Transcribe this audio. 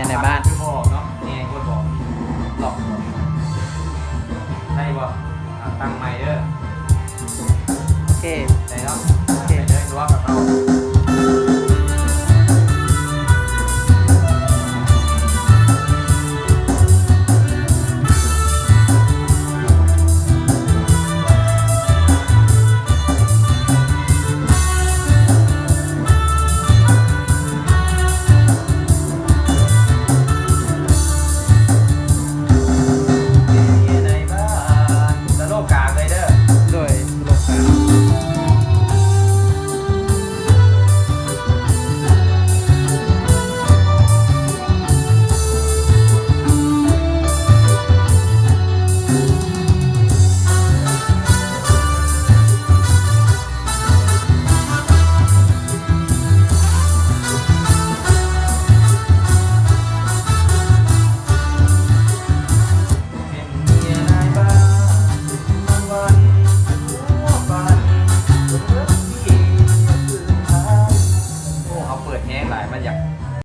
ໃນບ້ານ ຄືບໍ່ອອກເນາະ ແຮງໂພດບໍ່ ລັອກບໍ່ ໄດ້ບໍ່? ອ່າ ຕັ້ງໃໝ່ເດີ. ໂອເຄ ໄດ້ເນາະ ໂອເຄ ໄດ້ຕົວກັບເຮົາ. ສະໂລກາງເລີຍເດີ. ໂດຍ ສະໂລກາງ. ໂອ້ ເຮົາເປີດແຮງຫຼາຍ ມັນຢາກ